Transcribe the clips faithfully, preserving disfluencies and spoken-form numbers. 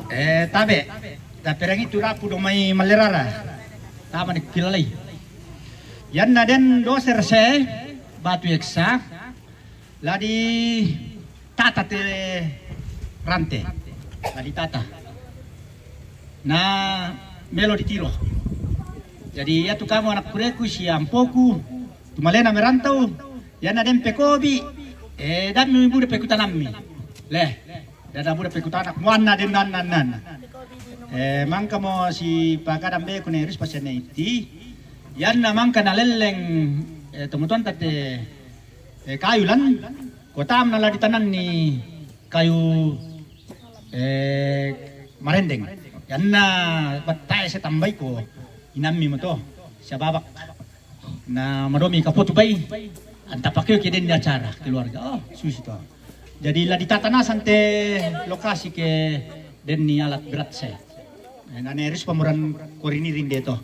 Eh, tabe', taperang itu rapu do mai mallerara. Tama ni kilalai. Yanna den doser se, batu eksa, la ditata te rante. La ditata. Na melo ditiro. Jadi, ya tu kamu anak kureku, si ampoku, tu malena merantau, ya na den pekobi, eh, dammi buda pekutanammi. Le, dada buda pekutanakmu anna den anna anna. Eh, mangka mo si pagadang be ku ne ris pasene iti, ya na mangka na lelleng, eh, temutuan tate, eh, kayu lan, kotam na la ditananni kayu, eh, marendeng. Yanna battae se tambai ko inammi mo to, sia babak. Na madomi kapotu bai, anta pakeo ke den ni acara keluarga. Oh, susi to. Jadi la ditata nasang te lokasi ke den ni alat berat se. Eh, na ne ris pamoran korini rinde to.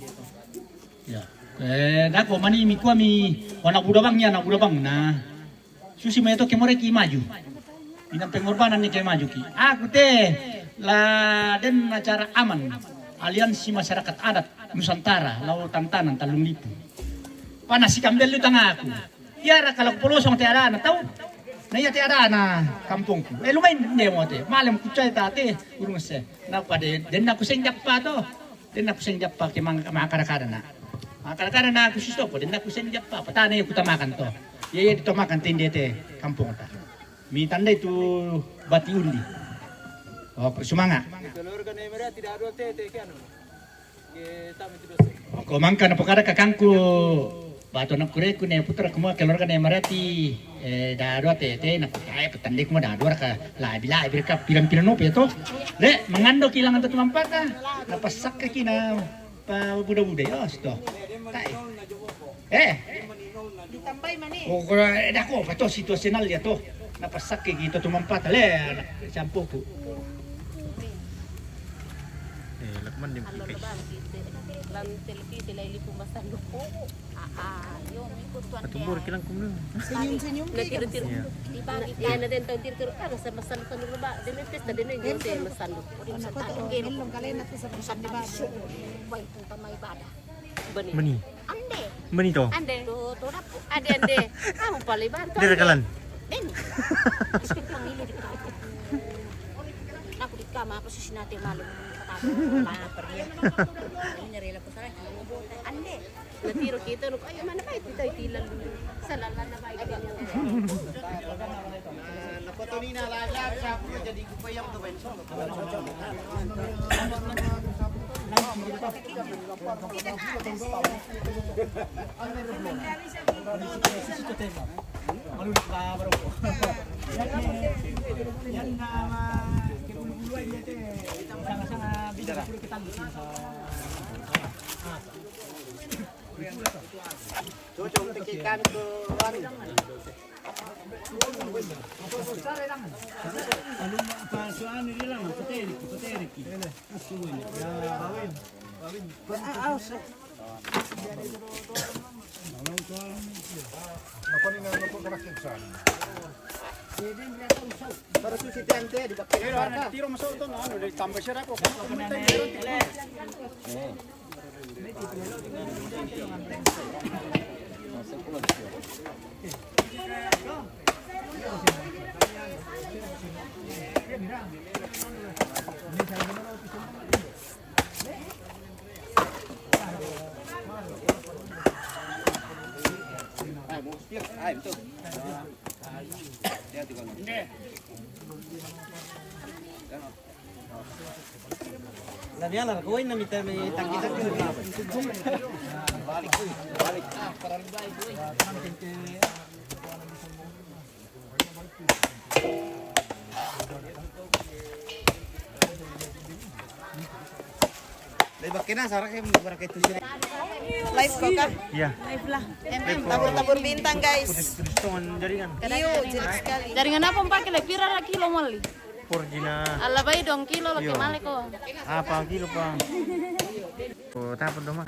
Ya. Eh, dako mani mi kuami, wana buda bang ya, na buda bang na. Susi mai to ke moreki maju. Inang pengorbanan ni ke maju ki. Aku te la den acara aman. Aliansi Masyarakat Adat Nusantara, lao tantanan tallung lipu. Pana si kambel lu tangaku. Iya ra kalau polosong te adana tau. Na iya te adana kampungku. Eh, lumayan dia mo te. Malam kucai ta te urung se. Na pade den aku senjappa to. Den aku senjappa ke mang-, mangkada-kada na. Mangkada-kada na aku sistopo, den aku senjappa. Patana ya kutamakan to. Iya, iya, ditamakan tende te kampung ta. Mi tanda itu bati undi. Oh, sumanga. Keluarga na mera tidak ada te, te ke anu. Ke tamu itu dosa. Oh, ko mangka na pokada kakangku. Batu anak kureku ne putra kemua keluarga ne marati, eh, dadua te, te, na kutai petandek mo dadua ka labi, labi ka piran-piran ope to. Le, mangando kilangan tu mampata. Na pasak kaki na pa buda-buda ya, sto. Tai. Eh. Ditambai mani. Oh, ko, eh, dako, pato situasional ya to. Na pasak kaki to tu mampata le, anak siampuku. Eh, lakman dem kipes. Lan televisi lai lipu masandu. Ah, ah, yo, ikut tuan. Atumbur kilang kumnu. Senyum-senyum. Na tiru-tiru. Iya. Dibagi. Iya, na den tau tiru-tiru. Ah, rasa masandu, masandu ba. Den pesta den yo te masandu. Ode masandu. Elong kalena tu sama masandu ba. Baik, tempat mai ibadah. Bani. Bani. Ande. Bani to. Ande. To, to dapu. Ade, ande. Kamu pale bantu. Dia kalan. Den. Pangilu di kamar. Aku di kamar, apa sih sinate malu? Lapar dia. Ini rela pesara. Ande. Natiro kita, ayo mana baik kita itu lalu. Salah lah, baik. Na, na foto ni na laja, siapa jadi kupayang tu, Ben? Cocok tekikan ke anu. Tiro masuk tu, anu, ditambah syarat kok. Daniela, kau ini mita mi tangki-tangki. Balik, balik. Live ko ka? Iya. Tabur-tabur bintang, guys. Putus-putus tongan jaringan. Iyo, jelek sekali. Jaringan apa pake le? Pira ra kilo moli? Porjina. Ala bai dong kilo lagi male ko. Apa kilo, Pak? Oh, tapon dong, Mak.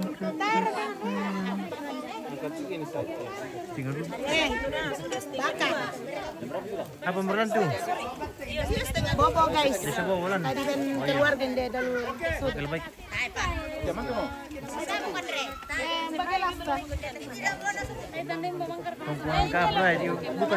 Tinggal dulu. Eh, bakar. Apa merantu? Bobo, guys. Bisa bawa bulan. Tadi kan keluar dende dalu. Kalau baik. Eh, bagaimana? Kau pulang ke apa? Dia bukan.